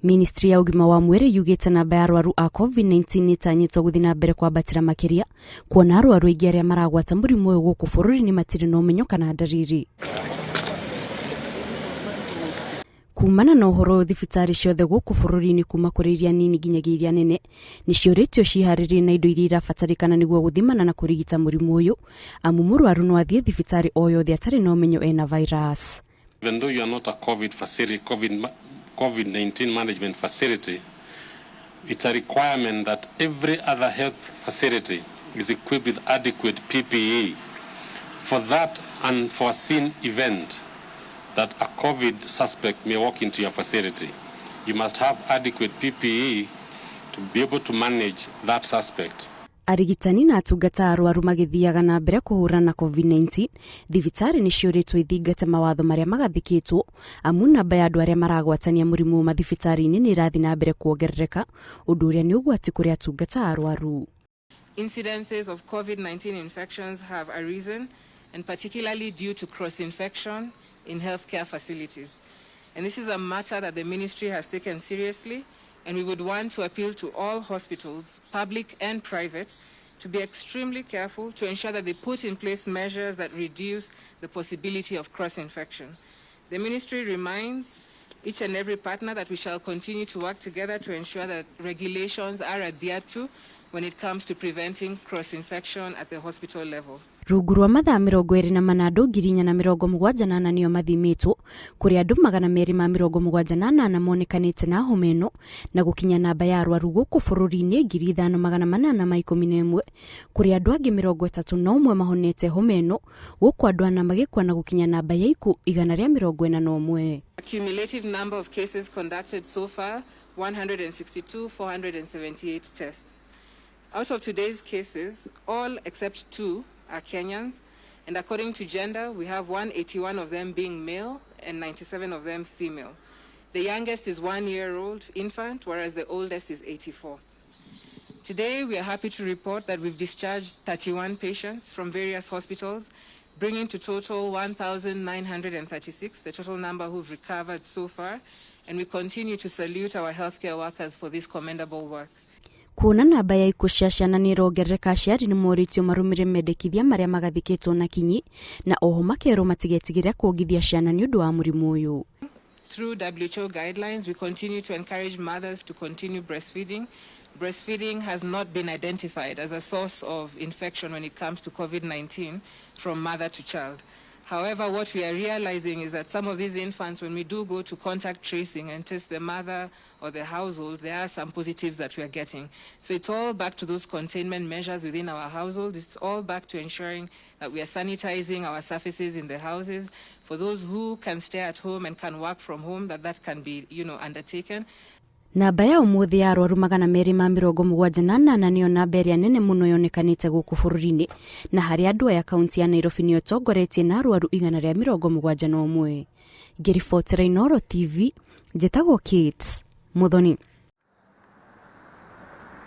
Ministry ya ũgima wa mwĩrĩ yugĩte namba ya arwaru a COVID-19 nĩ ĩtanyĩtwo gũthiĩ na mbere kwambatĩra makĩria kuona arwaru aingĩ arĩa maragwata mũrimũ ũyũ gũkũ bũrũri-inĩ matirĩ na ũmenyo kana ndariri. Kumana na ũhoro ũyũ thibitarĩ ciothe gũkũ bũrũri-inĩ kuma kũrĩ iria nini nginyagia iria nene nĩ ciũrĩtio ciharĩrie na indo iria irabatarĩkana nĩguo gũthimana na kũrigita mũrimũ ũyũ amu mũrwaru no athiĩ thibitarĩ o yothe atarĩ na ũmenyo ena virus. Even though you are not a COVID facility, COVID-19 management facility, it's a requirement that every other health facility is equipped with adequate PPE for that unforeseen event that a COVID suspect may walk into your facility. You must have adequate PPE to be able to manage that suspect. Arigitani na atungata a arwaru magĩthiaga na mbere kũhũrana na COVID-19, thibitarĩ nĩ ciũrĩtwo ithingate mawatho marĩa magathĩkĩtwo amu namba ya andũ arĩa maragwatania mũrimũ mathibitarĩ-inĩ nĩ ĩrathiĩ na mbere kuongerereka, ũndũ ũrĩa nĩ ũgwati kũrĩ atungata a arwaru. Incidences of COVID-19 infections have arisen, and particularly due to cross-infection in healthcare facilities. And this is a matter that the ministry has taken seriously, and we would want to appeal to all hospitals, public and private, to be extremely careful to ensure that they put in place measures that reduce the possibility of cross-infection. The ministry reminds each and every partner that we shall continue to work together to ensure that regulations are adhered to when it comes to preventing cross-infection at the hospital level. Rungu rwa mathaa 24 andũ 4,074 nĩo mathimĩtwo kũrĩa andũ 278 monekanĩte na homa ĩno na gũkinya namba ya arwaru gũkũ bũrũri-inĩ 5811 kũrĩa andũ angĩ 31 mahonete homa ĩno gũkũ andũ ana magĩkua na gũkinya namba ya ikuũ 141. Cumulative number of cases conducted so far, 162,478 tests. Out of today's cases, all except 2 are Kenyans, and according to gender, we have 181 of them being male and 97 of them female. The youngest is 1-year-old infant, whereas the oldest is 84. Today, we are happy to report that we've discharged 31 patients from various hospitals, bringing to total 1,936, the total number who've recovered so far, and we continue to salute our healthcare workers for this commendable work. Kuona namba ya ikuũ cia ciana nĩ ĩrongerereka aciari nĩ morĩtio marũmĩrĩre mendekithia marĩa magathĩkĩtwo na kinyi na oho makerwo matigetigĩre kuongithia ciana nĩ ũndũ wa mũrimũ ũyũ. Through WHO guidelines, we continue to encourage mothers to continue breastfeeding. Breastfeeding has not been identified as a source of infection when it comes to COVID-19 from mother to child. However, what we are realizing is that some of these infants, when we do go to contact tracing and test the mother or the household, there are some positives that we are getting. So it's all back to those containment measures within our household. It's all back to ensuring that we are sanitizing our surfaces in the houses. For those who can stay at home and can work from home, that can be undertaken. Namba ya ũmũthĩ ya arwaru 278 nĩyo namba ĩrĩa nene mũno yonekanĩte gũkũ bũrũri-inĩ na harĩ andũ aya kaunti ya Nairobi nĩyo ĩtongoretie na arwaru 171. Ngĩribotera Inooro TV, njĩtagwo Kate Muthoni.